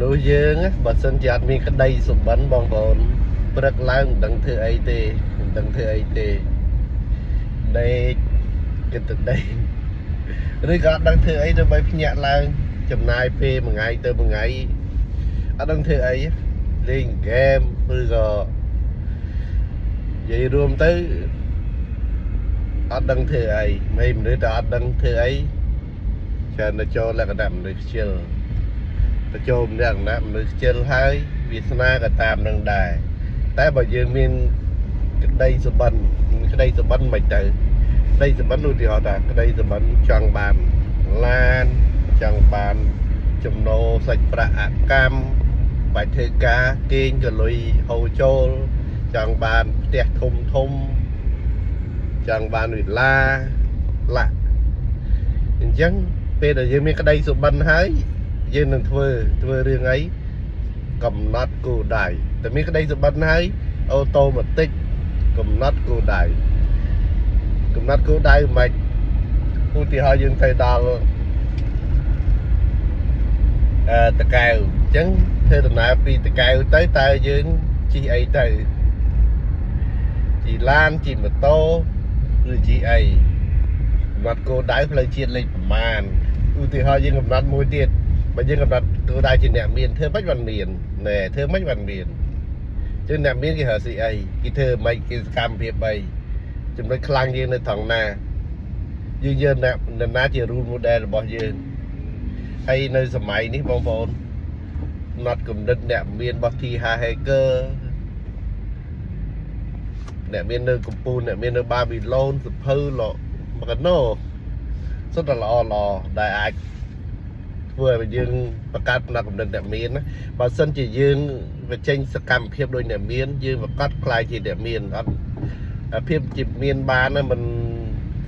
មនុស្សយើងណាបើសិនជាអត់មានក្តីសុបិនបងប្អូនព្រឹកឡើងមិនដឹងធ្វើអីទេមិនដឹងធ្វើអីទេដេកគិតតែដេកឬក៏អត់ដឹងធ្វើអីដើម្បីភ្ញាក់ឡើងចំណាយពេលមួយថ្ងៃទៅមួយថ្ងៃអត់ដឹងធ្វើអីលេងហ្គេមឬក៏និយាយរួមទៅអត់ដឹងធ្វើអីមិនមនុស្សតែអត់ដឹងធ្វើអីច្រើនតែចូលលក្ខណៈមនុស្សខ្ជិល ទៅចូលម្នាក់ម្នាក់មនុស្សខ្ជិលហើយវាសនាក៏តាមនឹងដែរតែបើយើងមានក្តីសុបិនក្តីសុបិនមិនទៅក្តីសុបិនឧទាហរណ៍ថាក្តីសុបិនចង់បានឡានចង់បានចំណូលសាច់ប្រាក់អកម្មបាច់ធ្វើការគេងក៏លុយហូរចូលចង់បានផ្ទះធំធំចង់បានវិឡាឡាក់អញ្ចឹងពេលដែលយើងមានក្តីសុបិនហើយ យើងនឹងធ្វើធ្វើរឿងអីកំណត់គោលដៅតែមានក្តីសុបិនហើយ automatic កំណត់គោលដៅកំណត់គោលដៅមិនឧទាហរណ៍យើងទៅដល់អឺតកែវអញ្ចឹងធ្វើដំណើរពីតកែវទៅតើយើងជិះអីទៅជិះឡានជិះម៉ូតូឬជិះអីកំណត់គោលដៅផ្លូវជាតិលេខប្រមាណឧទាហរណ៍យើងកំណត់មួយទៀត បើយើងកំណត់គោលដៅជាអ្នកមានធ្វើម៉េចបានមានណែធ្វើម៉េចបានមានជាងអ្នកមានគេរកស៊ីអីគេធ្វើម៉េចគេសកម្មភាពអីចំណុចខ្លាំងយើងនៅត្រង់ណាយើងយកអ្នកនរណាជា role model របស់យើងហើយនៅសម័យនេះបងប្អូនណត់គំនិតអ្នកមានរបស់ T Harv Eker អ្នកមាននៅកំពូលអ្នកមាននៅបាប៊ីឡូនសភៅលោកមកកណោសុទ្ធតែល្អល្អដែលអាច ធ្វើឲ្យយើងបង្កើតផ្នែកកំណត់អ្នកមានណាបើសិនជាយើងបញ្ចេញសកម្មភាពដូចអ្នកមាន យើងប្រកាសក្លាយជាអ្នកមានអត់ភាពជាមានបានណាมัน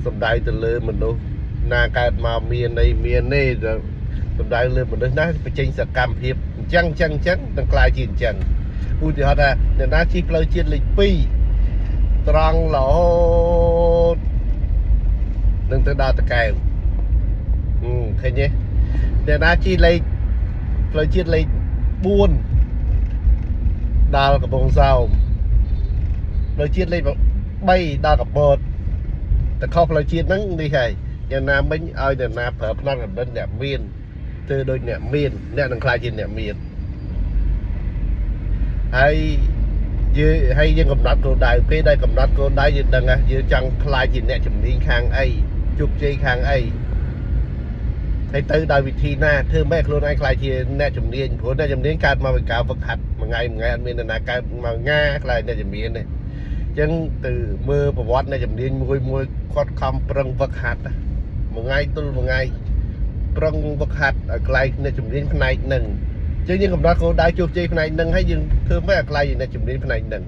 សំដៅទៅលើមនុស្សណាកើតមកមានអីមានទេសំដៅលើមនុស្សណាបញ្ចេញសកម្មភាពអញ្ចឹងអញ្ចឹងអញ្ចឹងនឹងក្លាយជាអញ្ចឹងឧទាហរណ៍ថាអ្នកណាជិះផ្លូវជាតិលេខ2ត្រង់រហូតនឹងទៅដល់តកែវហឹមឃើញទេ អ្នកណាជិះលេខផ្លូវជាតិលេខ4ដល់កំពង់សោមផ្លូវជាតិលេខ3ដល់កពតតែខុសផ្លូវជាតិហ្នឹងនេះហើយយ៉ាងណាមិញឲ្យអ្នកណាប្រើផ្នត់កំណត់អ្នកមានធ្វើដូចអ្នកមានអ្នកនឹងក្លាយជាអ្នកមានហើយយើងហើយយើងកំណត់គោលដៅពេលដែលកំណត់គោលដៅយើងដឹងថាយើងចង់ក្លាយជាអ្នកជំនាញខាងអីជោគជ័យខាងអី ហើយទៅដោយវិធីណាធ្វើម៉េចខ្លួនឯងក្លាយជាអ្នកជំនាញព្រោះអ្នកជំនាញកើតមកពីការហ្វឹកហាត់មួយថ្ងៃមួយថ្ងៃអត់មាននរណាកើតមកងាក្លាយអ្នកជំនាញទេអញ្ចឹងទៅមើលប្រវត្តិអ្នកជំនាញមួយមួយគាត់ខំប្រឹងហ្វឹកហាត់ណាមួយថ្ងៃទល់មួយថ្ងៃប្រឹងហ្វឹកហាត់ឲ្យក្លាយអ្នកជំនាញផ្នែកហ្នឹងអញ្ចឹងយើងកំណត់គោលដៅជោគជ័យផ្នែកហ្នឹងហើយយើងធ្វើម៉េចឲ្យក្លាយជាអ្នកជំនាញផ្នែកហ្នឹង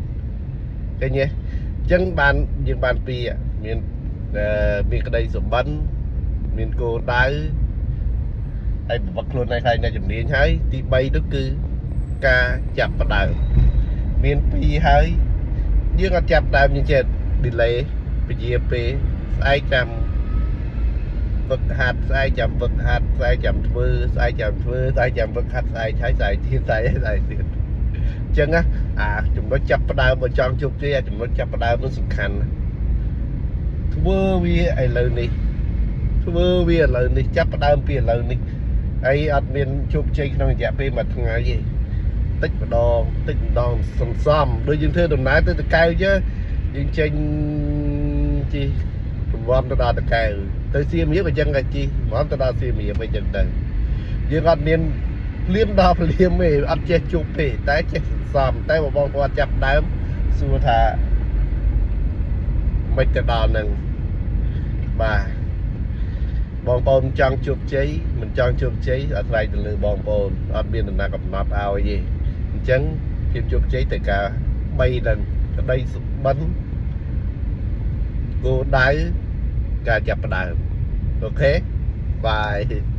ឃើញទេអញ្ចឹងបានយើងបានពីរមានអឺមានក្តីសុបិនមានគោលដៅ ហើយប្រវត្តិខ្លួនឯងខ្លាយអ្នកជំនាញហើយទី3នោះគឺការចាប់ផ្ដើមមាន2ហើយយើងអត់ចាប់ដើមយើងចេះ delay ពជាពេលស្អែកចាំហ្វឹកហាត់ស្អែកចាំហ្វឹកហាត់ស្អែកចាំធ្វើស្អែកចាំធ្វើស្អែកចាំហ្វឹកហាត់ស្អែកហើយស្អែកទៀតស្អែកស្អែកទៀតអញ្ចឹងណាអាចំណុចចាប់ផ្ដើមបើចង់ជោគជ័យអាចំណុចចាប់ផ្ដើមនោះសំខាន់ណាស់ធ្វើវាឥឡូវនេះធ្វើវាឥឡូវនេះចាប់ផ្ដើមពីឥឡូវនេះ ហើយអត់មានជោគជ័យក្នុងរយៈពេលមួយថ្ងៃទេតិចម្ដងតិចម្ដងសន្សំដូចយើងធ្វើដំណើរទៅតកែវយើយើងចេញជិះរង្វាំទៅដល់តកែវទៅសៀមរាបអញ្ចឹងក៏ជិះរង្វាំទៅដល់សៀមរាបអញ្ចឹងទៅយើងអត់មានភ្លាមដល់ភ្លាមទេអត់ចេះជប់ទេតែចេះសន្សំតែបើបងគាត់ចាប់ដើមសួរថាមិនទៅដល់នឹងបាទ បងប្អូនចង់ជោគជ័យមិនចង់ជោគជ័យអាស្រ័យទៅលើបងប្អូនអត់មាននរណាកំណត់ឲ្យទេអញ្ចឹងភាពជោគជ័យទៅការ3នឹងក្តីសុបិនគោលដៅការចាប់ផ្ដើម OK bye.